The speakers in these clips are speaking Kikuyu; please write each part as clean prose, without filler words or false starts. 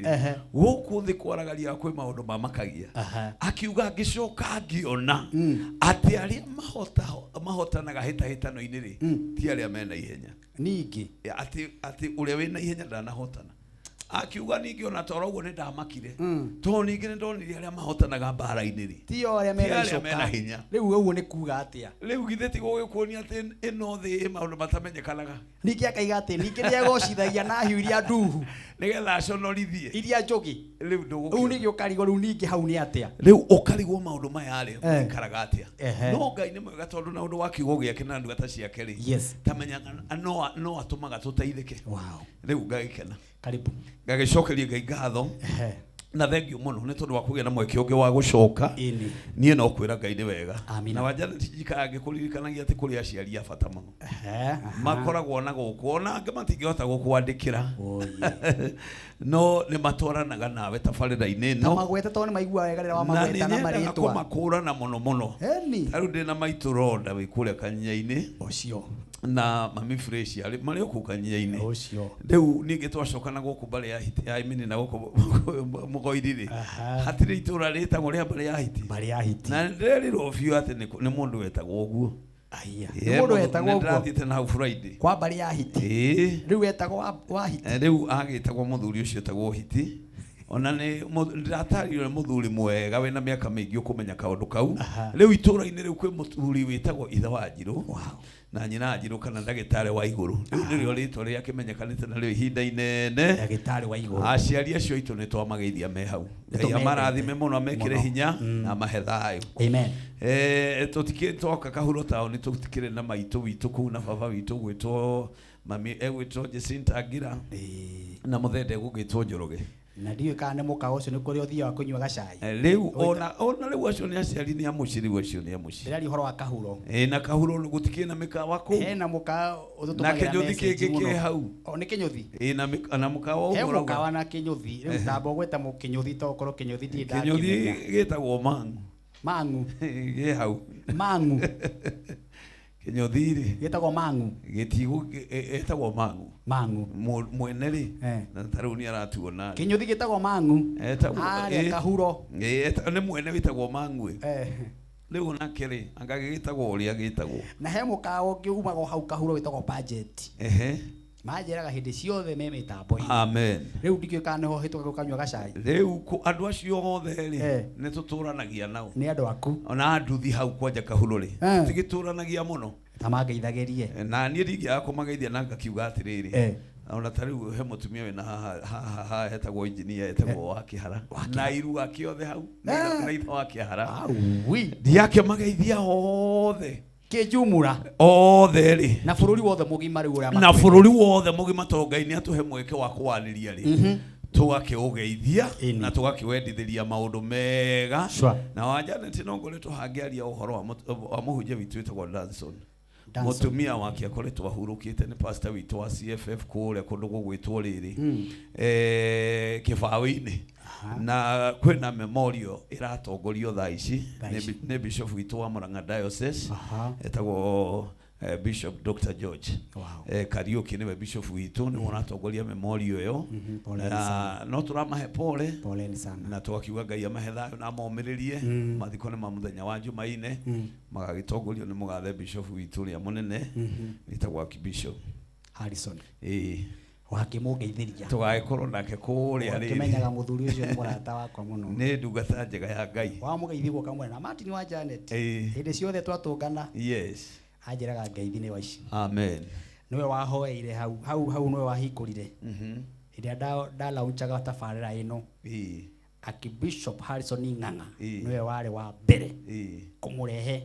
Atĩrĩrĩ, gũkũ thĩ kwaragaria kwĩ maũndũ mamakagia. Akiuga, ngĩcoka ngĩona atĩ arĩa mahotanaga hĩtahĩtano-inĩ rĩ, ti arĩa mena ihenya. Ningĩ. Atĩ ũrĩa wĩna ihenya ndanahotana. Akiuga ningĩ ona toro ũguo nĩ ndamakire, tondũ ningĩ nĩ ndonire arĩa mahotanaga mbara-inĩ rĩ, Ti o arĩa mena ti arĩa mena icoka. hinya. Rĩu ũguo nĩ kuga atĩa? Rĩu githĩ ti gũgĩkuonia atĩ ĩno thĩ ĩ maũndũ matamenyekanaga? Ningĩ akaiga atĩ ningĩ nĩegocithagia na hiũ iria nduhu, nĩgetha aconorithie iria njũgĩ. Rĩu Rĩu ndũgũkĩona. Ningĩ ũkarigwo rĩu ningĩ hau nĩ atĩa? Rĩu ũkarigwo maũndũ maya rĩ, maikaraga atĩa? No Ngai nĩ mwega, tondũ na ũndũ wa kiugo gĩake na ndungata ciake rĩ, tamenyaga no atũmaga tũteithĩke. Rĩu ngagĩkena. Karibu. Ngagĩcokeria Ngai ngatho na thengio mũno nĩ tondũ wa kũgĩa na mweke ũngĩ wa gũcoka. Niĩ no kwĩra Ngai nĩ wega. Amina. Na Wanjanet, njikaraga ngĩkũririkanagia atĩ kũrĩ aciari a bata mũno makoragwo na gũkũ, ona angĩ matingĩhota gũkwandĩkĩra, no nĩ matwaranaga nawe tabarĩra-inĩ Ta ĩno. magwete, tondũ nĩ maigua wega rĩrĩa Na nĩ wamagweta na nyendaga marĩtwa. kũmakũrana mũno mũno. Ta rĩu ndĩna maitũ Ronda wĩ kũrĩa Kanyinya-inĩ Ũcio. na mami Fresh arĩ marĩ o kũu Kanyinya-inĩ. Ũcio. Rĩu ningĩ twacoka na gũkũ mbarĩ ya Hiti ya imini na gũkũ Mũgoiri rĩ, hatirĩ itũra rĩtagwo rĩa mbarĩ ya Hiti? Mbarĩ ya Hiti. Na ndĩrerirwo biũ atĩ nĩ mũndũ wetagwo ũguo. Aya. Ĩĩ, Nĩ mũndũ wetagwo nĩ ũguo. ndĩrathiĩte na hau Friday. Kwa mbarĩ ya Hiti. Ĩĩ. Rĩu wetagwo wa Hiti. Rĩu agĩtagwo mũthuri ũcio etagwo Hiti, ona nĩ ndĩratarĩrio nĩ mũthuri mwega wĩna mĩaka mĩingĩ ũkũmenya kaũndũ kau. Rĩu itũũra-inĩ rĩu kwĩ mũthuri wĩtagwo ithe wa Njirũ na nyina Njirũ kana ndagĩtarĩ wa igũrũ. Rĩu nĩrĩo rĩtwa rĩrĩa kĩmenyekanĩte narĩo ihinda inene. Ndagĩtarĩ wa igũrũ. Aciari acio aitũ nĩ twamageithia me hau. Nĩ Ngai tũmendete. amarathime mũno, amekĩre Mũno. hinya na amahe thayũ. Amen. Tũtikĩrĩ twoka Kahuro taũni, tũtikĩrĩ na maitũ witũ kũu na baba witũ gwĩtwo mami egwĩtwo Jacinta Ngira na mũthende egũgĩtwo Njoroge. Na ndiũĩ kana nĩ mũkawa ũcio nĩ kũrĩa ũthiaga kũnyua gacai. Rĩu ona rĩu acio nĩ aciari, nĩ a mũciĩ, rĩu acio nĩ a mũciĩ. Ndĩraria ũhoro wa Kahuro. Na Kahuro gũtikĩrĩ na mĩkawa kũu? Hena mũkawa Na ũtũtũmagĩra kĩnyũthi message kĩngĩ mũno. kĩ hau. O nĩ kĩnyũthi. Na na mũkawa He ũguo ũrauga. mũkawa na kĩnyũthi. Rĩu tamba ũgweta kĩnyũthi, to ũkorwo kĩnyũthi ndirĩ Kĩnyũthi ndakĩmenya. gĩtagwo Mang'u. Mang'u. Gĩ hau. Mang'u. Kĩnyũthi rĩ, Gĩtagwo Mang'u. Gĩtigũ ĩtagwo Mang'u. Mang'u. Mwene rĩ, na ta rĩu nĩ aratuona rĩ. Kĩnyũthi gĩtagwo Mang'u. Etagwo Harĩa Kahuro. Nĩ mwene wĩtagwo Mang'u ĩ. Rĩu nake rĩ, anga gĩgĩtagwo ũrĩa gĩtagwo. Na he mũkawa ũngĩ umaga o hau Kahuro wĩtagwo Budget. Manjĩraga hĩndĩ ciothe me mĩtambo-inĩ. Amen. Rĩu ndikĩũĩ kana nĩho hĩtũkaga ũkanyua gacai. Rĩu andũ acio othe rĩ, nĩ tũtũranagia nao. Nĩ andũ aku. Ona nduthi hau kwanja Kahuro rĩ, tũtigĩtũranagia mũno. Ta mangeithagĩrie. Na niĩ ndingĩaga kũmageithia na ngakiuga atĩrĩrĩ, ona ta rĩu he mũtumia wĩna haha haha haha etagwo engineer, etagwo wa Kĩhara na iru ake othe hau na ithe wa Kĩhara. Aui. Ndiakĩmageithia othe. Kĩnjumura. Othe rĩ. Na bũrũri wothe mũgima rĩu ũrĩa na makwendete. Bũrũri wothe mũgima, tondũ Ngai nĩ atũhe mweke wa kũwarĩria rĩ, tũgakĩũgeithia na tũgakĩwendithĩria maũndũ mega. Na wa Janet, no ngoretwo hangĩaria ũhoro wa mũhunjia witũ wĩtagwo Danson. Danson. Mũtumia wake akoretwo ahurũkĩte, nĩ pastor witũ wa CFF kũrĩa kũndũ gũgwĩtwo rĩrĩ Kĩbaũ-inĩ, na kwĩna memorial ĩratongorio thaa ici Thaa nĩ ici. nĩ bishop witũ wa Murang'a Diocese, etagwo Bishop Dr. George Kariuki, nĩwe bishop witũ, nĩwe ũratongoria memorial ĩyo. Poleni Na sana. no tũramahe pole. Poleni sana. Na tũgakiuga Ngai amahe thayũ na amomĩrĩrie. Mathiko nĩ ma mũthenya wa Jumaine, magagĩtongorio nĩ mũgathe bishop witũ ũrĩa mũnene wĩtagwo Archbishop Harrison. Ĩĩ. Wakĩmũngeithĩria. Tũgagĩkorwo nake kũrĩa rĩrĩ. Wakĩmenyaga mũthuri ũcio nĩ mũrata wakwa mũno. Nĩ ndungata njega ya Ngai. Wamũgeithia ũguo ũkamwĩra na Martin wa Janet. Hĩndĩ ciothe twatũngana, anjĩraga ngeithi nĩ waici. Amen. Nĩwe wahoeire hau hau hau, nĩwe wahingũrire hĩndĩ ĩrĩa ndalaunchaga tabarĩra ĩno. Archbishop Harrison Ng'ang'a nĩwe warĩ wa mbere kũmũrehe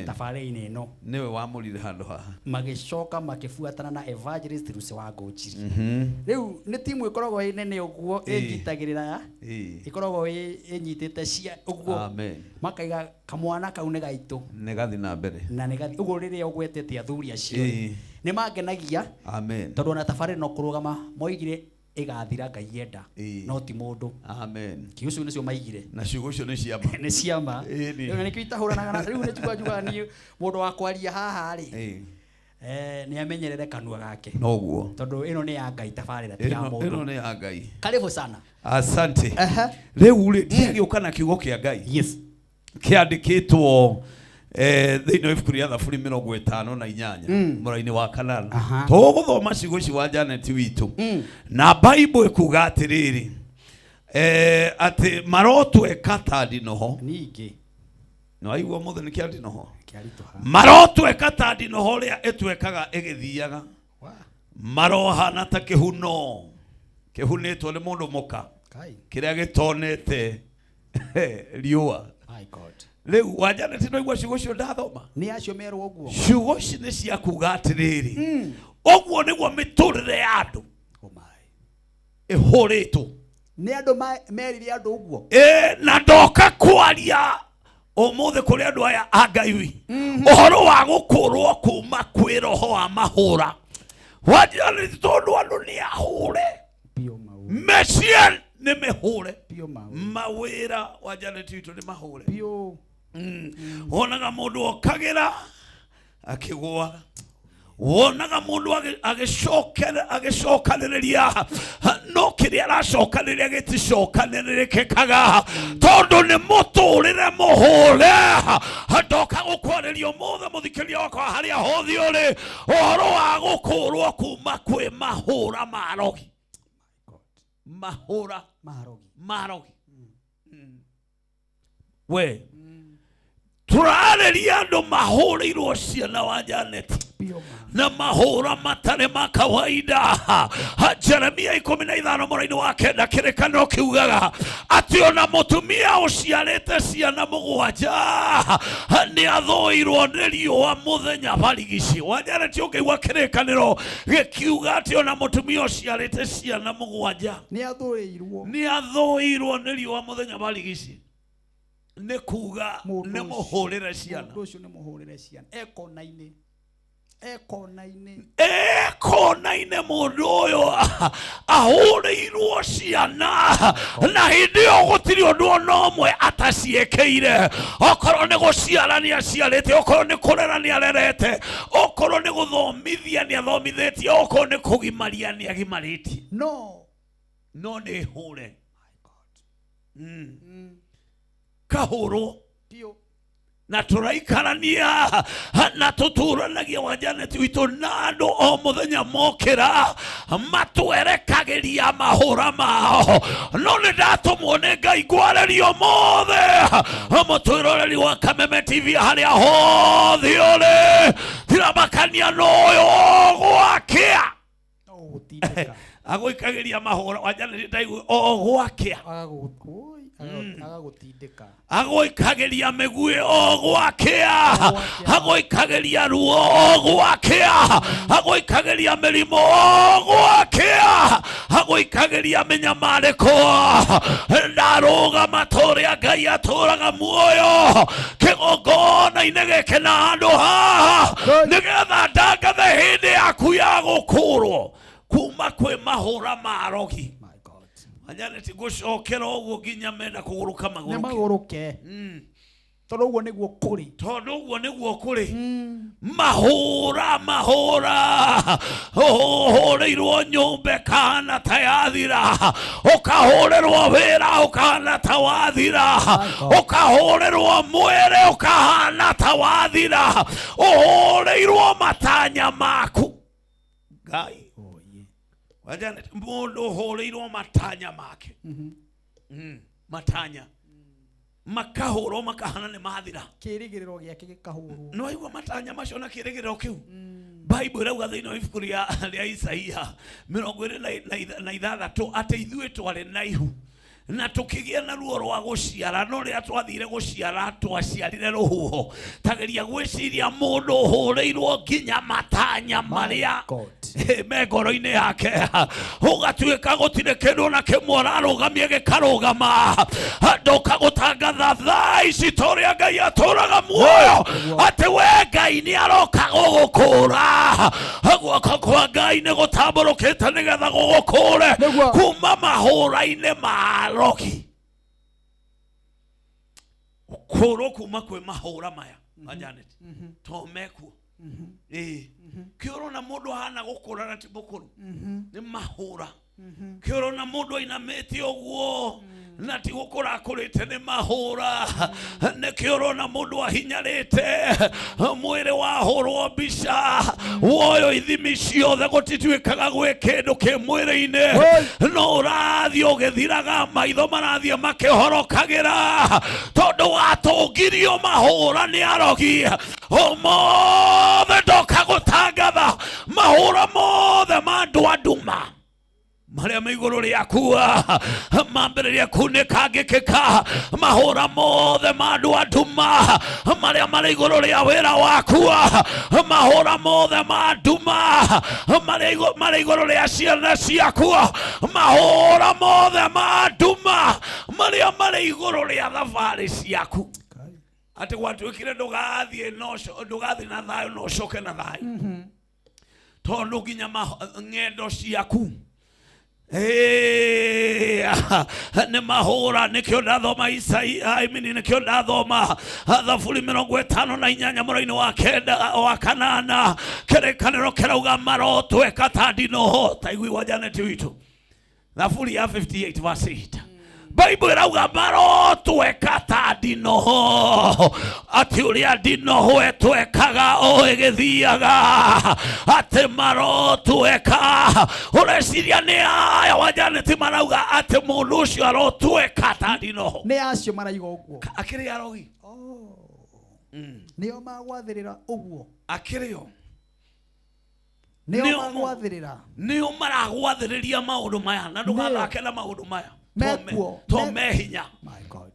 tabarĩra-inĩ ĩno. Nĩwe wamũrire handũ haha. Magĩcoka makĩbuatana na Evangelist Lucy wa Ngũnjiri. Rĩu nĩ timu ĩkoragwo ĩ nene ũguo, ĩnyitagĩrĩra, ĩkoragwo ĩnyitĩte cia ũguo. Makaiga kamwana kau nĩ gaitũ. Nĩ gathi na mbere. Na nĩ gathi ũguo. Rĩrĩa ũgwetete athuri acio, nĩ mangenagia, tondũ ona tabarĩra no kũrũgama moigire ĩgathira Ngai enda, no ti mũndũ. Kiugo ũcio nĩcio maigire. Na ciugo icio nĩ ciama. Nĩ ciama. Ĩni. Rĩu na nĩkĩo itahũranaga na rĩu nĩ njugaga niĩ mũndũ wa kwaria haha rĩ, Nĩ amenyerere kanua gake. Noguo. Tondũ ĩno nĩ ya Ngai tabarĩra ti ya Ĩno mũndũ. Ĩno nĩ ya Ngai. Karibu sana. Asante. Aha. Rĩu rĩ, ndiagĩũka na kiugo kĩa Ngai. Yes. Kĩandĩkĩtwo thĩinĩ wa ibuku rĩa Thaburi 58 mũraini wa 8. Aha. Tũgũthoma ciugo ici wa Janet witũ. Na Bible ĩkuga atĩrĩrĩ, atĩ marotweka ta ndinoho. Ningĩ. Nĩ waigua ũmũthĩ nĩ kĩa ndinoho? Kĩaritũha. Marotweka ta ndinoho ũrĩa ĩtwekaga ĩgĩthiaga. Wa. Marohana ta kĩhuno kĩhunĩtwo nĩ mũndũ mũka Kai. kĩrĩa gĩtonete riũa. My God. Rĩu wa Janet no igua ciugo icio ndathoma. Nĩ acio merwo ũguo. Ciugo ici nĩ cia kuga atĩrĩrĩ, ũguo nĩguo mĩtũrĩre ya andũ Oh my. ĩhũrĩtwo. Nĩ andũ merire andũ ũguo. Na ndoka kwaria ũmũthĩ kũrĩ andũ aya a Ngai wi. Ũhoro wa gũkũrwo kuma kwĩ roho wa mahũra. Wa Janet tondũ andũ nĩ ahũre. Pio mau. Mĩciĩ nĩ mĩhũre. Pio mau. Mawĩra wa Janet witũ nĩ mahũre. Pio. Wonaga mũndũ okagĩra akĩgũaga. Wonaga mũndũ agĩcokanĩrĩria, no kĩrĩa aracokanĩrĩria gĩticokanĩrĩrĩkĩkaga tondũ nĩ mũtũrĩre mũhũre. Ndoka gũkwarĩria ũmũthĩ mũthikĩria wakwa harĩa hothe ũrĩ, ũhoro wa gũkũrwo kuma kwĩ mahũra ma rogi. Mahũra ma rogi. Ma rogi. We tũrarĩria andũ mahũrĩirwo ciana wa Janet na mahũra matarĩ ma kawaida. Jeremia 15 mũraini wa 9 kĩrĩkanĩro kiugaga atĩ ona mũtumia ũciarĩte ciana 7 nĩ athũirwo nĩ riũa mũthenya barigici. Wa Janet ũngĩigua kĩrĩkanĩro gĩkiuga atĩ ona mũtumia ũciarĩte ciana 7 nĩ athũirwo, nĩ athũirwo nĩ riũa mũthenya barigici, nĩ kuga nĩ mũhũrĩre ciana. Mũndũ ũcio nĩ mũhũrĩre ciana. Ekona-inĩ. Ekona-inĩ. Ekona-inĩ mũndũ ũyũ ahũrĩirwo ciana na hĩndĩ ĩyo gũtirĩ ũndũ ona ũmwe ataciĩkĩire. Okorwo nĩ gũciara nĩ aciarĩte, okorwo nĩ kũrera nĩ arerete, okorwo nĩ gũthomithia nĩ athomithĩtie, okorwo nĩ kũgimaria nĩ agimarĩtie. No. No nĩ hũre. Kahũrwo. Pio. Na tũraikarania na tũtũranagia wa Janet witũ na andũ o mũthenya mokĩra matwerekagĩria mahũra mao. No nĩ ndatũmwo nĩ Ngai ngwarĩrio ũmũthĩ mũtwĩroreri wa Kameme TV harĩa hothe ũrĩ, tiramakania na ũyũ gwakĩa. Ũgũtindĩka. Agũikagĩria mahũra wa Janet ndaigua o gwakĩa. Agagũtindĩka. Agũikagĩria mĩguĩ o gwakĩa. Agũikagĩria ruo o gwakĩa. Agũikagĩria mĩrimũ o gwakĩa. Agũikagĩria mĩnyamarĩko. Ndarũgama ta ũrĩa Ngai atũraga muoyo kĩgongona-inĩ gĩkĩ na handũ haha nĩgetha ndangathe hĩndĩ yaku ya gũkũrwo kuma kwĩ mahũra ma rogi. Anyane tigũcokera ũguo nginya menda kũgũrũka Nĩ magũrũke. magũrũke. Tondũ ũguo nĩguo kũrĩ. Tondũ ũguo nĩguo kũrĩ. Mahũra, mahũra. Ũhũrĩirwo nyũmba ĩkahana ta yathira. Ũkahũrĩrwo wĩra ũkahana ta wathira. Ũkahũrĩrwo mwĩrĩ ũkahana ta wathira. Ũhũrĩirwo matanya maku. Ngai. Wajane, mũndũ ũhũrĩirwo matanya make. Matanya. Makahũrwo makahana nĩ mathira. Kĩrĩgĩrĩro gĩake gĩkahũrwo. Nĩ waigua matanya macio na kĩrĩgĩrĩro kĩu? Bible ĩrauga thĩinĩ wa ibuku rĩa Isaia mĩrongo ĩrĩ na ithathatũ atĩ ithuĩ twarĩ na ihu na tũkĩgĩa na ruo rwa gũciara, no rĩrĩa twathire gũciara twaciarire rũhuho. Tageria gwĩciria mũndũ ũhũrĩirwo nginya matanya marĩa God. me ngoro-inĩ yake, ũgatuĩka gũtirĩ kĩndũ ona kĩmwe ũrarũgamia gĩkarũgama. Ndoka gũtangatha thaa ici ta ũrĩa Ngai atũraga muoyo atĩ we Ngai nĩ aroka gũgũkũra. Guoko kwa Ngai nĩ gũtambũrũkĩte nĩgetha gũgũkũre Nĩguo. kuma mahũra-inĩ ma rogi. Kũrwo kuma kwĩ mahũra maya ma Janet to mekuo. Ĩĩ, kĩ ũrona mũndũ ahana gũkũra na ti mũkũrũ nĩ mahũra. Kĩ ũrona mũndũ ainamĩte ũguo na ti gũkũra akũrĩte nĩ mahũra. Nĩkĩ ũrona mũndũ ahinyarĩte, mwĩrĩ wahũrwo mbica woyo ithimi ciothe gũtituĩkaga gwĩ kĩndũ kĩ mwĩrĩ-inĩ, no ũrathiĩ ũgĩthiraga, maitho marathiĩ makĩhorokagĩra tondũ watũngirio mahũra nĩ arogi. Ũmũthĩ ndoka gũtangatha mahũra mothe ma andũ a nduma marĩa me igũrũ rĩaku mambĩrĩria kunĩkangĩkĩka. Mahũra mothe ma andũ a nduma marĩa marĩ igũrũ rĩa wĩra waku, mahũra mothe ma nduma marĩa marĩ igũrũ rĩa ciana ciaku, mahũra mothe ma nduma marĩa marĩ igũrũ rĩa thabarĩ ciaku, atĩ gwatuĩkire ndũgathiĩ no ndũgathiĩ na thayũ no ũcoke na thayũ, tondũ nginya ng'endo ciaku nĩ mahũra. Nĩkĩo ndathoma Isai, I mean, nĩkĩo ndathoma Thaburi 58 mũraini wa 9, wa 8, kĩrĩkanĩro kĩrauga marotweka ta ndinoho. Taiguiwa Janet witũ, Thaburi ya 58 verse 8, Bible ĩrauga marotweka ta ndinoho, atĩ ũrĩa ndinoho ĩtwekaga o ĩgĩthiaga, atĩ marotweka. Ũreciria nĩ aya wa Janet marauga atĩ mũndũ ũcio arotweka ta ndinoho? Nĩ acio maraiga ũguo. Akĩrĩ arogi. Oh. Nĩo magwathĩrĩra ũguo. Akĩrĩ o. Nĩo magwathĩrĩra. Nĩo maragwathĩrĩria maũndũ maya, na ndũgathake na maũndũ maya Mekuo. To me hinya. My God.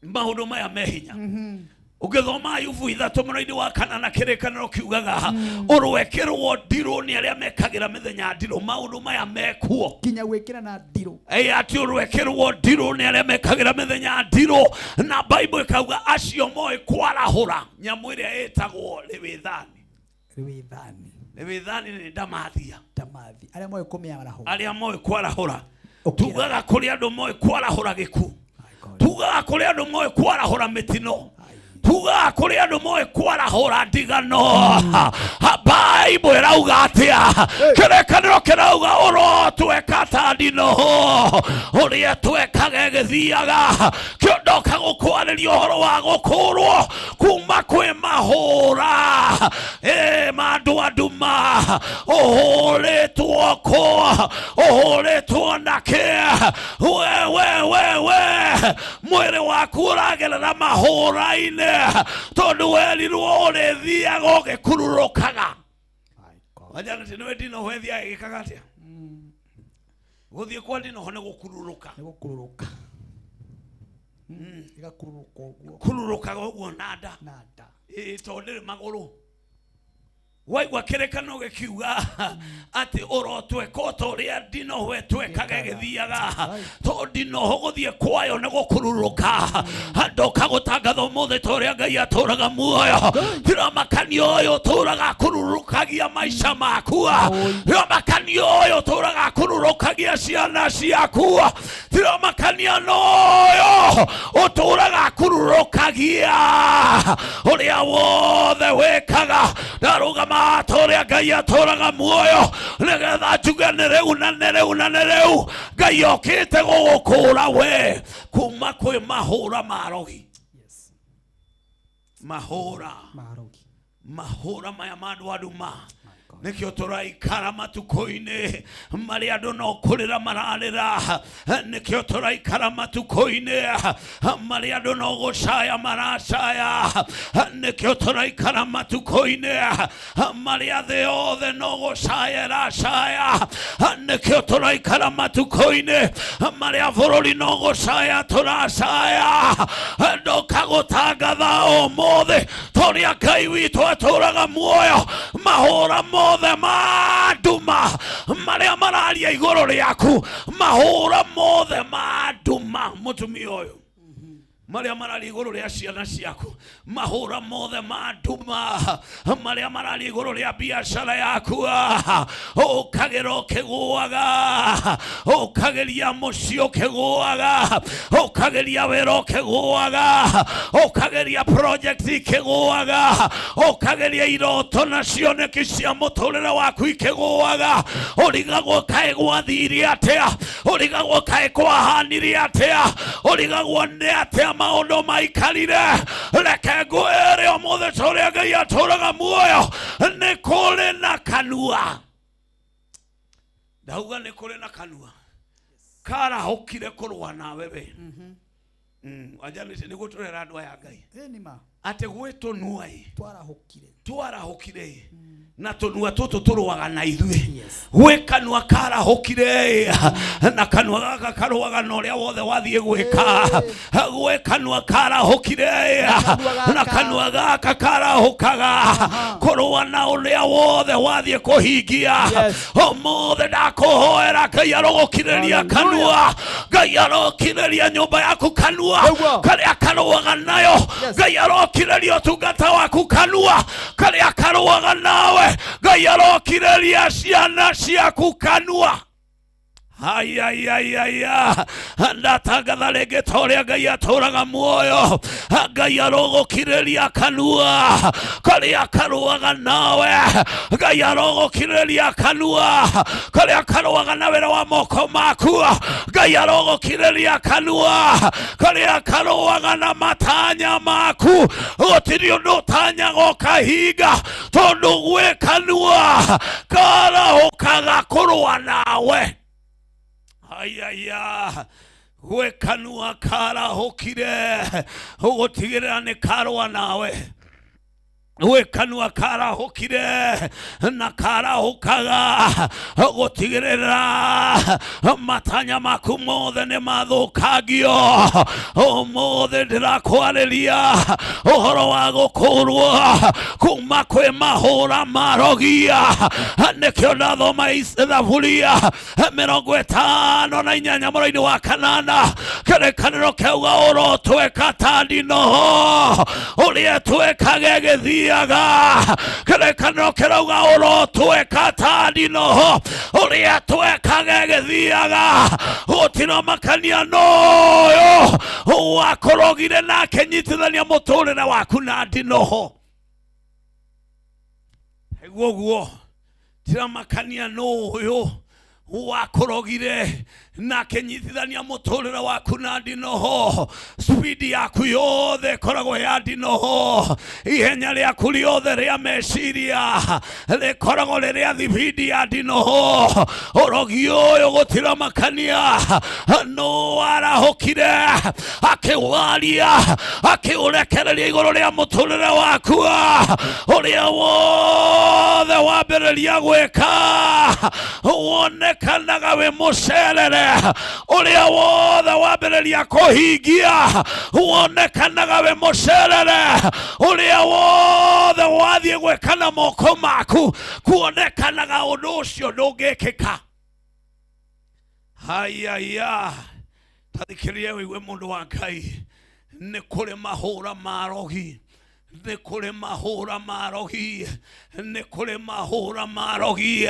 Maũndũ maya me hinya. Ũngĩthoma Ayubu 3 mũraini wa 4, kĩrĩkanĩro kiugaga ũrwekĩrwo ndirũ nĩ arĩa mekagĩra mĩthenya ndirũ. Maũndũ maya mekuo. Nginya gwĩkĩra na ndirũ. Ĩ, atĩ ũrwekĩrwo ndirũ nĩ arĩa mekagĩra mĩthenya ndirũ, na Bible ĩkauga acio moĩ kwarahũra nyamũ ĩrĩa ĩtagwo rĩwĩthani. Rĩwĩthani. Rĩwĩthani nĩ ndamathia. Ndamathi, arĩa moĩ kũmĩarahũra. Arĩa moĩ kwarahũra. Ũkĩra. Tugaga kũrĩ andũ moĩ kwarahũra gĩkuũ. My God. Tugaga kũrĩ andũ moĩ kwarahũra mĩtino. Tugaga kũrĩ andũ moĩ kwarahũra ndigano. Bible ĩrauga atĩa? Kĩrĩkanĩro kĩrauga ũrotweka ta ndinoho, ũrĩa twekaga ĩgĩthiaga. Kĩondoka gũkwarĩria ũhoro wa gũkũrwo kuma kwĩ mahũra ma andũ a nduma. Ũhũrĩtwo kũ? Ũhũrĩtwo nakĩ? We we we we, mwĩrĩ waku ũragerera mahũra-inĩ tondũ werirwo ũrĩthiaga ũgĩkururũkaga. My God. Wajanati, nĩwe ndinoho ĩthiaga ĩgĩkaga atĩa? Gũthiĩ kwa ndinoho nĩ gũkururũka. Nĩ gũkururũka, ĩgakururũka ũguo. Kururũkaga ũguo na nda. Na nda. Ĩĩ, tondũ ndĩrĩ magũrũ. Waigua kĩrĩkanĩro gĩkiuga atĩ ũrotweka o ta ũrĩa ndinoho ĩtwekaga ĩgĩthiaga, tondũ ndinoho gũthiĩ kwayo nĩ gũkururũka. Ndoka gũtangatha ũmũthĩ, ta ũrĩa Ngai atũraga muoyo, tiramakania ũyũ ũtũraga akururũkagia maica maku, tiramakania ũyũ ũtũraga akururũkagia ciana ciaku, tiramakania noyo ũtũraga akururũkagia ũrĩa wothe wĩkaga. Ndarũgama ta ũrĩa Ngai atũraga muoyo, nĩgetha njuge nĩ rĩu na nĩ rĩu na nĩ rĩu Ngai okĩte gũgũkũra we kuma kwĩ mahũra ma rogi. Mahũra. Marogi. Mahũra maya ma andũ a nduma. My God. Nĩkĩo tũraikara matukũ-inĩ marĩa andũ no kũrĩra mararĩra. Nĩkĩo tũraikara matukũ-inĩ marĩa andũ no gũcaya maracaya. Nĩkĩo tũraikara matukũ-inĩ marĩa thĩ yothe no gũcaya ĩracaya. Nĩkĩo tũraikara matukũ-inĩ marĩa bũrũri no gũcaya tũracaya. Ndoka gũtangatha ũmũthĩ, tũrĩa Ngai witũ atũraga muoyo, mahũra mothe ma nduma marĩa mararia igũrũ rĩaku, mahũra mothe ma nduma, mũtumia ũyũ. Marĩa marari igũrũ rĩa ciana ciaku, mahũra mothe ma nduma marĩa marari igũrũ rĩa biacara yaku, ũkagĩra ũkĩgũaga, ũkagĩria mũciĩ ũkĩgũaga, ũkagĩria wĩra ũkĩgũaga, ũkagĩria project ikĩgũaga, ũkagĩria iroto na cioneki cia mũtũrĩre waku ikĩgũaga. Ũrigagwo kaĩ gwathire atĩa, ũrigagwo kaĩ kwahanire atĩa, ũrigagwo nĩ atĩa maũndũ maikarire. Reke ngwĩre ũmũthĩ ta ũrĩa Ngai atũraga muoyo, nĩ kũrĩ na kanua. Ndauga nĩ kũrĩ na kanua karahũkire kũrũa nawe we. Ajanĩte nĩguo tũrera andũ aya Ngai. Ĩ nĩ ma. Atĩ gwĩ tũnua ĩ. Twarahũkire. Twarahũkire ĩ. Na tũnua tũtũ tũrũaga na ithuĩ. Yes. Gwĩ kanua karahũkire ĩ. Na kanua gaka karũaga na ũrĩa wothe wathiĩ gwĩka. Gwĩ kanua karahũkire ĩ. Kanua gaka. Na kanua gaka karahũkaga kũrũa na ũrĩa wothe wathiĩ kũhingia. Yes. Ũmũthĩ ndakũhoera Ngai arogũkirĩria kanua, Ngai arokirĩria nyũmba yaku kanua Nĩguo. karĩa karũaga nayo. Yes. Ngai arokirĩria ũtungata waku kanua karĩa karũaga nawe. Ngai arokirĩria ciana ciaku kanua. Ayayayaya, ndatangatha rĩngĩ ta ũrĩa Ngai atũraga muoyo, Ngai arogũkirĩria kanua karĩa karũaga nawe. Ngai arogũkirĩria kanua karĩa karũaga na wĩra wa moko maku. Ngai arogũkirĩria kanua karĩa karũaga na matanya maku. Gũtirĩ ũndũ ũtanyaga ũkahinga, tondũ gwĩ kanua karahũkaga kũrũa nawe. Ayaya, gwĩ kanua karahũkire gũtigĩrĩra nĩ karũa nawe. Gwĩ kanua karahũkire na karahũkaga gũtigĩrĩra matanya maku mothe nĩ mathũkangio. Ũmũthĩ ndĩrakwarĩria ũhoro wa gũkũrwo kuma kwĩ mahũra marogia. Nĩkĩo ndathoma Thaburia 58 mũraini wa 8, kĩrĩkanĩro kĩauga ũrotweka ta ndinoho ũrĩa twekage gĩthiaga. Kĩrĩkanĩro kĩrauga ũrotweka ta ndinoho ũrĩa twekage gĩthiaga. Gũtiramakania noyo wakũrogire na akĩnyitithania mũtũrĩre waku na ndinoho. Aigua ũguo, tiramakania nũyũ wakũrogire na akĩnyitithania mũtũrĩre waku na ndinoho. Spidi yaku yothe ĩkoragwo ya ndinoho, ihenya rĩaku rĩothe rĩa meciria rĩkoragwo rĩrĩa thibindi ya ndinoho. Ũrogi ũyũ gũtiramakania nũ warahũkire akĩwaria akĩũrekereria igũrũ rĩa mũtũrĩre waku, ũrĩa wothe wambĩrĩria gwĩka wonekanaga wĩ mũcerere, ũrĩa wothe wambĩrĩria kũhingia wonekanaga wĩ mũcerere, ũrĩa wothe wathiĩ gwĩka na moko maku kuonekanaga ũndũ ũcio ndũngĩkĩka. Hayaya, tathikĩrĩria wĩigue mũndũ wa Ngai, nĩ kũrĩ mahũra marogi, nĩ kũrĩ mahũra marogi, nĩ kũrĩ mahũra marogi.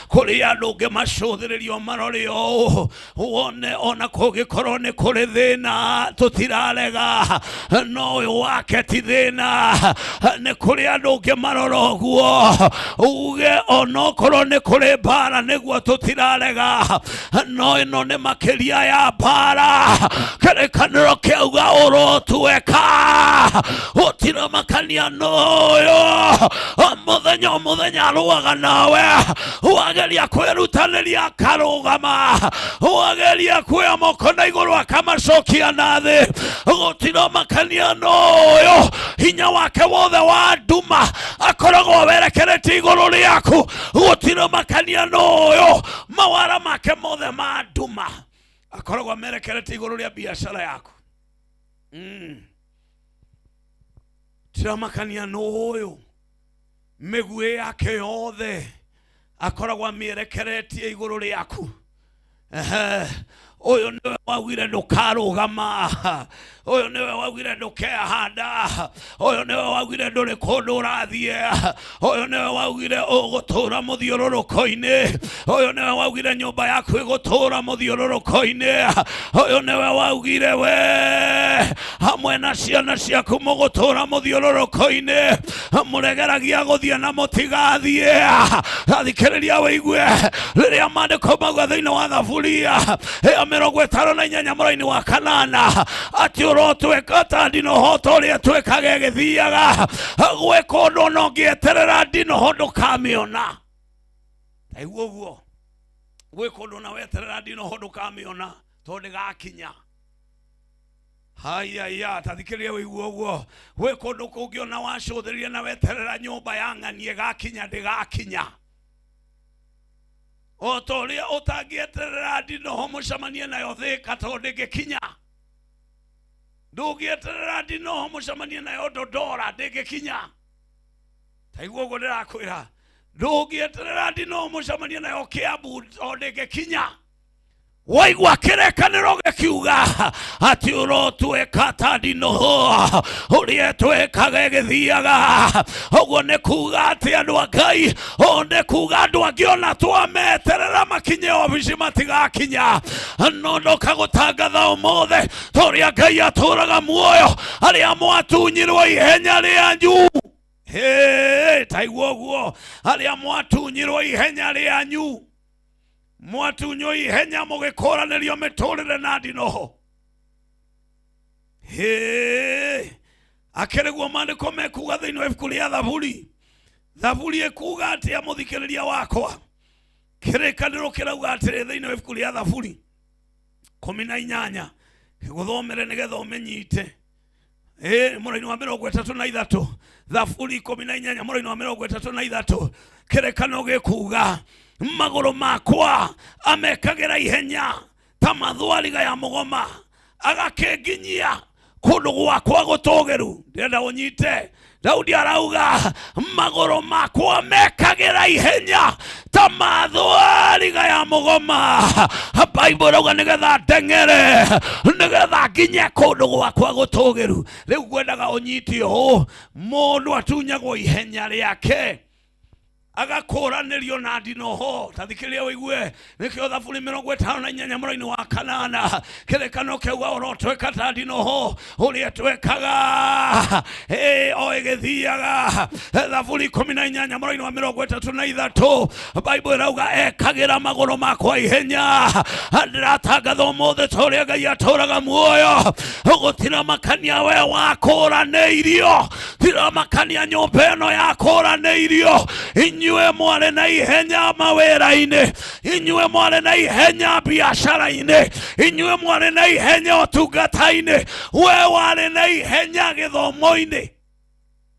Kũrĩ andũ ũngĩmacũthĩrĩrio marore ũũ wone ona kũngĩkorwo nĩ kũrĩ thĩna tũtirarega, no ũyũ wake ti thĩna. Nĩ kũrĩ andũ ũngĩmarora ũguo uge onokorwo nĩ kũrĩ mbara nĩguo tũtirarega, no ĩno nĩ makĩria ya mbara. Kĩrĩkanĩro kĩauga ũrotweka gũtiramakania noyo mũthenya o mũthenya arũaga nawe. Wageria kwĩrutanĩria akarũgama, wageria kuoya moko na igũrũ akamacokia na thĩ. Gũtiramakania noyo hinya wake wothe wa nduma akoragwo werekeretie igũrũ rĩaku. Gũtiramakania noyo mawara make mothe ma nduma akoragwo amerekeretie igũrũ rĩa biacara yaku. Tiramakania nũyũ mĩguĩ yake yothe akoragwo amĩerekeretie igũrũ rĩaku. Ehe, ũyũ nĩwe Waugire ndũkarũgama, ũyũ nĩwe waugire ndũkehanda, ũyũ nĩwe waugire ndũrĩ kũndũ ũrathiĩ, ũyũ nĩwe waugire ũgũtũra mũthiũrũrũko-inĩ, ũyũ nĩwe waugire nyũmba yaku ĩgũtũra mũthiũrũrũko-inĩ, ũyũ nĩwe waugire we hamwe na ciana ciaku mũgũtũra mũthiũrũrũko-inĩ, mũregeragia gũthiĩ na mũtigathiĩ. Thikĩrĩria wĩigue rĩrĩa maandĩko mauga thĩinĩ wa Thaburia ya 58 mũraini wa kanana atĩ ũrotwĩka ta ndinoho ta ũrĩa twĩkaga ĩgĩthiaga gwĩ kũndũ ona ũngĩeterera ndinoho ndũkamĩona. Taigua ũguo, gwĩ kũndũ ona weterera ndinoho ndũkamĩona tondũ ndĩgakinya. Haiya, tathikĩrĩria wĩigue ũguo, gwĩ kũndũ kũngĩ ona wacũthĩrĩria na weterera nyũmba ya ng'ani ĩgakinya ndĩgakinya. O ta ũrĩa ũtangĩeterera ndinoho mũcemanie nayo Thĩka tondũ ndĩngĩkinya, ndũngĩeterera ndinoho mũcemanie nayo Ndondora ndĩngĩkinya. Taigua ũguo ndĩrakwĩra, ndũngĩeterera ndinoho mũcemanie nayo Kĩambu tondũ ndĩngĩkinya. Waigua kĩrĩkanĩro gĩkiuga atĩ ũrotwĩka ta ndinoho ũrĩa ĩtwĩkaga ĩgĩthiaga, ũguo nĩ kuga atĩ andũ a Ngai, ũũ nĩ kuga andũ angĩ ona twameterera makinye obici matigakinya. No ndoka gũtangatha ũmũthĩ ta ũrĩa Ngai atũraga muoyo, arĩa mwatunyirwo ihenya rĩanyu. Hĩ, taigua ũguo, arĩa mwatunyirwo ihenya rĩanyu, mwatunywo ihenya mũgĩkũranĩrio mĩtũrĩre na ndinoho. Hĩ, akĩrĩguo maandĩko mekuga thĩinĩ wa ibuku rĩa Thaburi. Thaburi ĩkuga atĩa mũthikĩrĩria wakwa? Kĩrĩkanĩro kĩrauga atĩrĩ thĩinĩ wa ibuku rĩa Thaburi 18, gũthomere nĩgetha ũmĩnyite. Mũraini wa 33, Thaburi 18 mũraini wa 33, kĩrĩkanĩro gĩkuga magũrũ makwa amekagĩra ihenya ta mathwariga ya mũgoma, agakĩnginyia kũndũ gwakwa gũtũgĩru. Ndĩrenda ũnyite, Daudi arauga magũrũ makwa mekagĩra ihenya ta mathwariga ya mũgoma. Bible ĩrauga nĩgetha ndeng'ere, nĩgetha nginye kũndũ gwakwa gũtũgĩru. Rĩu ngwendaga ũnyite ũũ, mũndũ atunyagwo ihenya rĩake agakũranĩrio na ndinoho. Ta thikĩrĩria ũigue, nĩkĩo Thaburi 58 mũraini wa kanana kĩrĩkano kĩauga ũrotwĩka ta ndinoho ũrĩa twekaga o ĩgĩthiaga. Thaburi 18 mũraini wa 33, Bible ĩrauga ekagĩra magũrũ makwa ihenya. Ndĩratangatha ũmũthĩ ta ũrĩa Ngai atũraga muoyo, gũtiramakania we wakũranĩirio, tiramakania nyũmba ĩno yakũranĩirio. Inyuĩ mwarĩ na ihenya mawĩra-inĩ, inyuĩ mwarĩ na ihenya biacara-inĩ, inyuĩ mwarĩ na ihenya ũtungata-inĩ, we warĩ na ihenya gĩthomo-inĩ.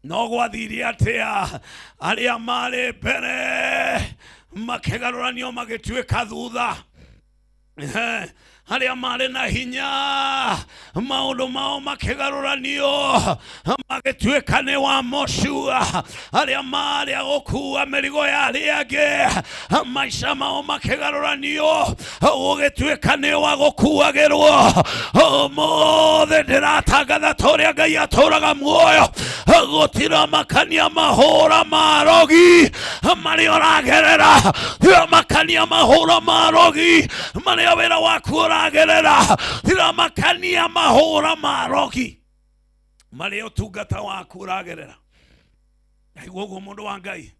No gwathire atĩa? Arĩa marĩ mbere makĩgarũranio magĩtuĩka thutha. Arĩa marĩ na hinya maũndũ mao makĩgarũranio magĩtuĩka nĩ wa mocua. Arĩa marĩ a gũkua mĩrigo ya arĩa angĩ maica mao makĩgarũranio gũgĩtuĩka nĩ wa gũkuagĩrwo. Ũmũthĩ ndĩratangatha ta ũrĩa Ngai atũraga muoyo, gũtiramakania mahũra ma rogi marĩa ũragerera, tiramakania mahũra ma rogi marĩa wĩra waku ũragerera, tiramakania mahũra ma rogi marĩa ũtungata waku ũragerera. Aigua ũguo mũndũ wa Ngai,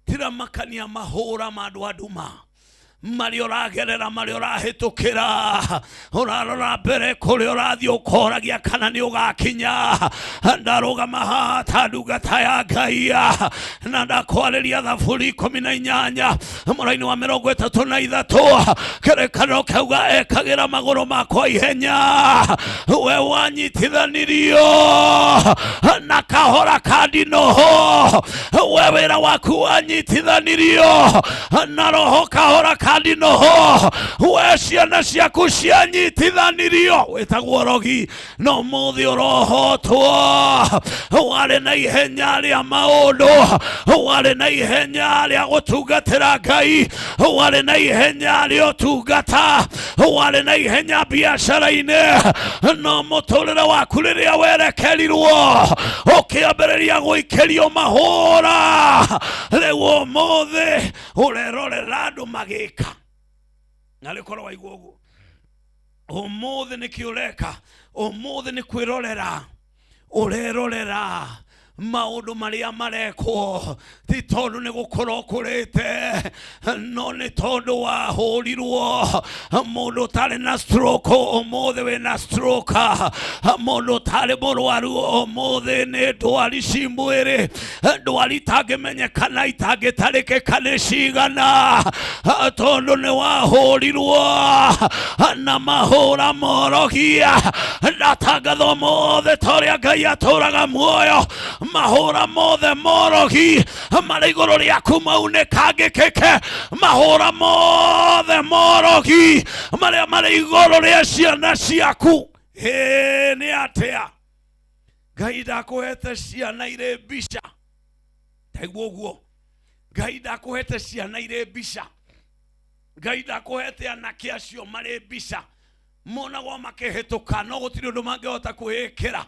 tiramakania mahũra ma andũ a nduma marĩa ũragerera, marĩa ũrahĩtũkĩra, ũrarora mbere kũrĩa ũrathiĩ ũkoragia kana nĩ ũgakinya. Ndarũgama haha ta ndungata ya Ngai na ndakwarĩria Thaburi 18 mũraini wa 33, kĩrĩkanĩro kĩauga ekagĩra magũrũ makwa ihenya. We wanyitithanirio na kahora ka ndinoho, we wĩra waku wanyitithanirio na roho kahora ka ka ndinoho. We ciana ciaku cianyitithanirio wĩtagwo rogi, no mũthĩ ũrohotwo. Warĩ na ihenya rĩa maũndũ, warĩ na ihenya rĩa gũtungatĩra Ngai, warĩ na ihenya rĩa ũtungata, warĩ na ihenya biacara-inĩ, no mũtũrĩre waku rĩrĩa werekerirwo ũkĩambĩrĩria gũikĩrio mahũra. Rĩu ũmũthĩ ũrerorera andũ magĩka na rĩkorwo waigua ũguo. Ũmũthĩ nĩkĩ ũreka? Ũmũthĩ nĩ kwĩrorera ũrerorera maũndũ marĩa marekwo, ti tondũ nĩ gũkorwo ũkũrĩte, no nĩ tondũ wahũrirwo. Mũndũ ũtarĩ na stroke ũmũthĩ wĩna stroke, mũndũ ũtarĩ mũrwaru ũmũthĩ nĩ ndwari ci mwĩrĩ, ndwari itangĩmenyekana itangĩtarĩkĩka nĩ cigana, tondũ nĩ wahũrirwo na mahũra morogia. Ndatangatha ũmũthĩ ta ũrĩa Ngai atũraga muoyo, mahũra mothe morogi marĩ igũrũ rĩaku maunĩkangĩkĩke, mahũra mothe morogi marĩa marĩ igũrũ rĩa ciana ciaku. Ĩ nĩ atĩa Ngai ndakũhete ciana irĩ mbica? Taigua ũguo, Ngai ndakũhete ciana irĩ mbica. Ngai ndakũhete anake acio marĩ mbica monagwo makĩhĩtũka, no gũtirĩ ũndũ mangĩhota kwĩĩkĩra.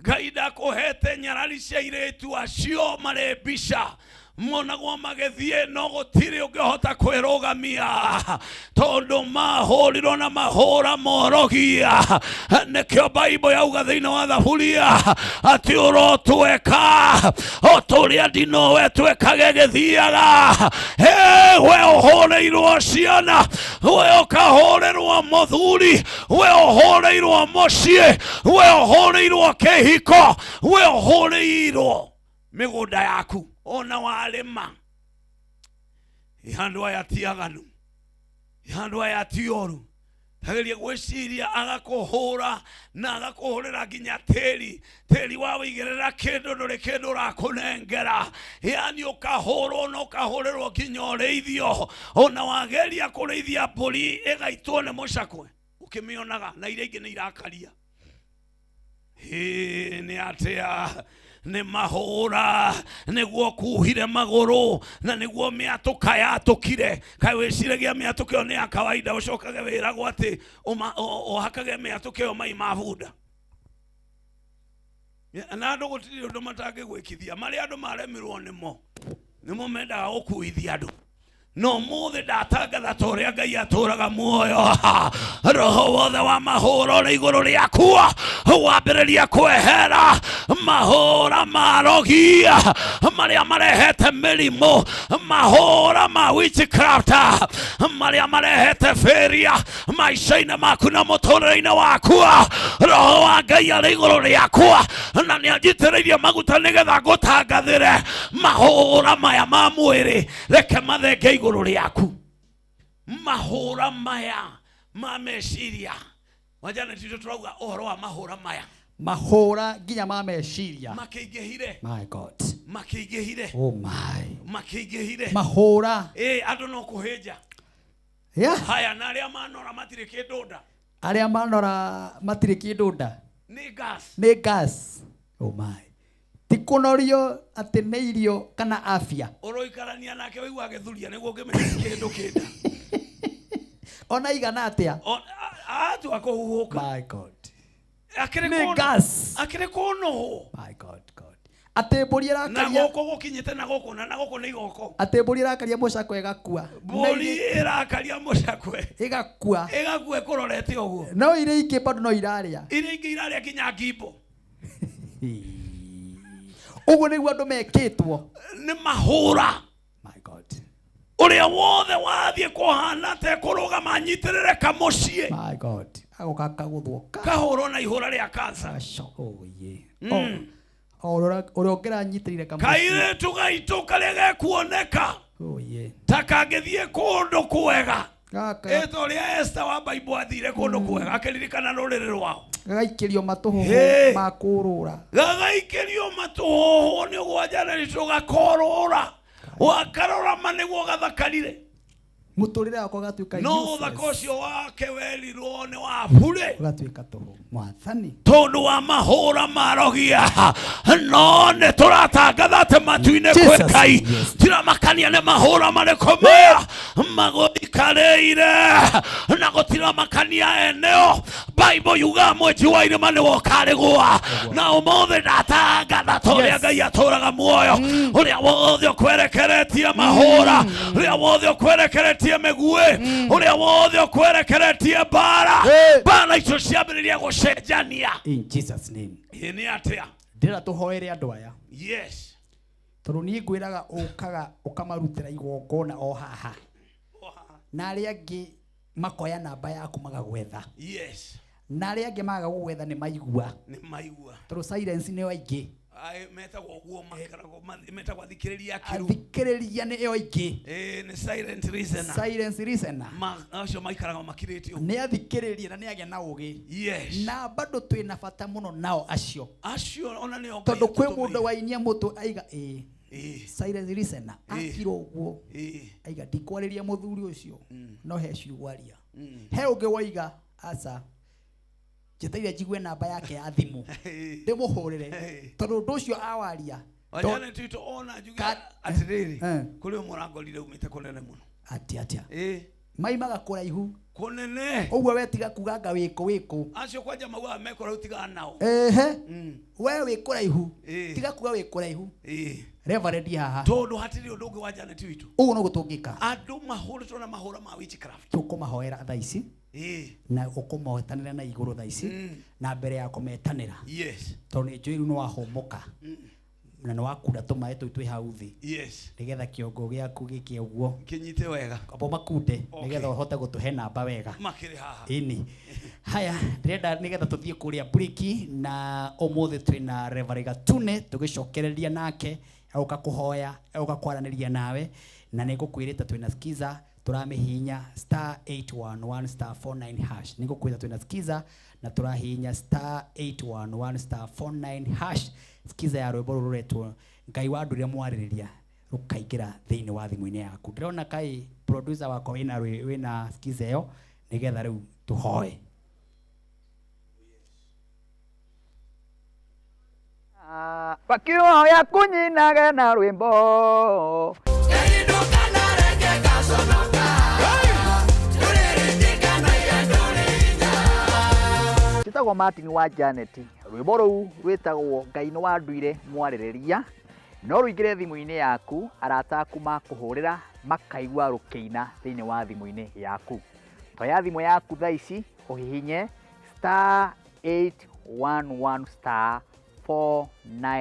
Ngai ndakũhete nyarari cia airĩtu acio marĩ mbica monagwo magĩthiĩ, no gũtirĩ ũngĩhota kwĩrũgamia tondũ mahũrirwo na mahũra morogia. Nĩkĩo Baibũ yauga thĩinĩ wa Thaburia atĩ ũrotweka o ta ũrĩa ndinowe twekage gĩthiaga. Hey, we ũhũrĩirwo ciana, we ũkahũrĩrwo mũthuri, we ũhũrĩirwo mũciĩ, we ũhũrĩirwo kĩhiko, we ũhũrĩirwo mĩgũnda yaku ona warĩma. Andũ aya ti aganu, andũ aya ti oru. Tageria gwĩciria agakũhũra na agakũhũrĩra nginya tĩri, tĩri wa wĩigĩrĩra kĩndũ ndũrĩ kĩndũ ũrakũnengera, yani ũkahũrwo na ũkahũrĩrwo nginya ũrĩithio. Ona wageria kũrĩithia mbũri ĩgaitwo nĩ mũcakwe ũkĩmĩonaga, na iria ingĩ nĩ irakaria. Hĩ, nĩ atĩa? Nĩ mahũra nĩguo kuhire magũrũ na nĩguo mĩatũka yatũkire. Kaĩ wĩciragia mĩatũka ĩyo nĩ ya kawaida? Ũcokage wĩragwo atĩ ũhakage mĩatũka ĩyo mai ma bunda. Na andũ gũtirĩ ũndũ matangĩgwĩkithia, marĩa andũ maremirwo nĩmo nĩmo mendaga gũkuithia andũ. No mũthĩ ndatangatha ta ũrĩa Ngai atũraga muoyo, roho wothe wa mahũra ũrĩ igũrũ rĩaku wambĩrĩria kwehera. Mahũra marogia marĩa marehete mĩrimũ, mahũra ma witchcraft marĩa marehete failure maica-inĩ maku na mũtũrĩre-inĩ waku, roho wa Ngai arĩ igũrũ rĩakwa na nĩ anjitĩrĩirie maguta nĩgetha ngũtangathĩre mahũra maya ma mwĩrĩ reke mathenge igũrũ rĩaku, mahũra maya ma meciria. Wajana titũ tũrauga ũhoro wa mahũra maya, mahũra nginya ma meciria makĩingĩhire, My God. Makĩingĩhire, Oh my. Makĩingĩhire. Mahũra. Ĩ andũ no kũhĩnja. Haya, na arĩa manora matirĩ kĩndũ nda. Arĩa manora matirĩ kĩndũ nda. Nĩ gas. Nĩ gas. Oh my. Ti kũnorio atĩ nĩ irio kana afya. Ũroikarania nake ũigua agĩthuria nĩguo ũngĩmenya kĩndũ kĩnda. Ona igana atĩa? Atua kũhuhũka. My God. Akĩrĩ Nĩ gas. Akĩrĩ kũnũhwo. My God, God. Atĩ mbũri na ĩrakaria gũkũ gũkinyĩte na gũkũ na gũkũ nĩ igoko. Atĩ mbũri ĩrakaria mũcakwe ĩgakua. Mbũri ĩrakaria mũcakwe ĩgakua. Ĩgakua ĩkũrorete ũguo. No iria ingĩ bado no irarĩa. Iria ingĩ irarĩa nginya ngimbo. Ũguo nĩguo andũ mekĩtwo. Nĩ mahũra. My God. Ũrĩa wothe wathiĩ kũhana ta ekũrũgama anyitĩrĩre kamũciĩ. My God. Agoka kagũthwo ka. Kahũrwo na ihũra rĩa kansa. Aco. Oh yeah. O ũrĩa ũngĩranyitĩrĩire kamũciĩ. Kairĩtu gaitũ karĩa gekuoneka Oh yeah. ta kangĩthiĩ kũndũ kwega. Gaka ĩta ũrĩa Esther wa Baibũ athire kũndũ kwega akĩririkana rũrĩrĩ rwao. Gagaikĩrio matũhũhũ Hey. ma kũrũra. Gagaikĩrio matũhũhũ nĩ ũgwanjanĩrĩtwo gakorũra wakarora ma nĩguo gathakarire. Mũtũrĩre wakwa ũgatuĩka no ũthaka ũcio wake werirwo nĩ wa bure ũgatuĩka tũhũ mwathani tondũ wa mahũra marogia no nĩ tũratangatha atĩ matu-inĩ kwĩ Ngai tiramakania nĩ mahũra marĩkũ maya magũikarĩire na gũtiramakania eneo Bible yugaga mwenji wa irĩma nĩwe ũkarĩgũa na ũmũthĩ ndatangatha ta ũrĩa Ngai atũraga muoyo ũrĩa wothe ũkwerekeretie mahũra ũrĩa wothe ũkwerekeretie mĩguĩ ũrĩa wothe ũkwerekeretie mbara mbara icio ciambĩrĩria gũcenjania in Jesus name. Ĩ nĩ atĩa Ndĩrenda tũhoere andũ aya. Yes. Tondũ niĩ ngwĩraga ũkaga ũkamarutĩra igongona o haha na arĩa angĩ makoya namba yaku magagwetha. Yes. Na arĩa angĩ maga gũgwetha nĩ maigua. Nĩ maigua. Tondũ silence nĩo aingĩ. Metagwo ũguo makaragwo metagwo athikĩrĩria akiru. Athikĩrĩria nĩo aingĩ. Nĩ silent listener. Silence listener. Acio maikaraga makirĩte ũguo. Nĩ athikĩrĩria na nĩ agĩa na ũgĩ. Yes. Na bado twĩna bata mũno nao acio. Acio ona nĩo Tondũ kwĩ mũndũ wainia mũtwe aiga ĩĩ. Silence listener akira ũguo. Aiga ndikwarĩria mũthuri ũcio no he ciugo aria. He ũngĩ woiga aca njeteire njigue namba yake ya thimũ ndĩmũhũrĩre tondũ ũndũ ũcio awaria Wajane twitũ ona njuge atĩrĩrĩ kũrĩ ũmwe ũrangorire umĩte kũnene mũno atĩa atĩa maimaga kũraihu kũnene ũguo we tiga kuga anga wĩkũ wĩkũ acio kwanja maugaga me kũraihu tigana nao ehe we wĩ kũraihu tiga kuga wĩ kũraihu Reverend haha tondũ hatirĩ ũndũ ũngĩ wa Janet witũ ũguo noguo tũngĩka andũ mahũrĩtwo na mahũra ma witchcraft tũkũmahoera thaa ici na ũkũmotanĩra na igũrũ thaa ici na mbere ya kũmetanĩra. Yes. Tondũ nĩ njũĩ rĩu nĩ wahũmũka na nĩ wakunda tũmaĩ tũu twĩ hau thĩ. Yes. Nĩgetha kĩongo gĩaku gĩke ũguo kĩnyite wega amba makunde nĩgetha ũhote gũtũhe namba wega makĩrĩ haha. Ĩni haya ndĩrenda nĩgetha tũthiĩ kũrĩa break na ũmũthĩ twĩna Reverend Gatune tũgĩcokereria nake egũka kũhoya egũka kwaranĩria nawe na nĩ ngũkwĩrĩte twĩna skiza tũramĩhihinya star 811 star 49 hash. Nĩ ngũkwĩra twĩna skiza na tũrahihinya star 811 star 49 hash. Skiza ya rwĩmbo rũrũ rũretwo Ngai wa ndũire mwarĩrĩria rũkaingĩra thĩinĩ wa thimũ-inĩ yaku. Ndĩrona kai producer wakwa wĩna skiza ĩyo nĩgetha rĩu tũhoe. Wakiuya kunyinage na rwĩmbo njĩtagwo Martin wa Janet rwĩmbo rũu rwĩtagwo Ngai nĩ wanduire mwarĩrĩria no rũingĩre thimũ-inĩ yaku arata aku makũhũrĩra makaigua rũkĩina thĩinĩ wa thimũ-inĩ yaku. Toya thimũ yaku thaa ici ũhihinye star 811 star 49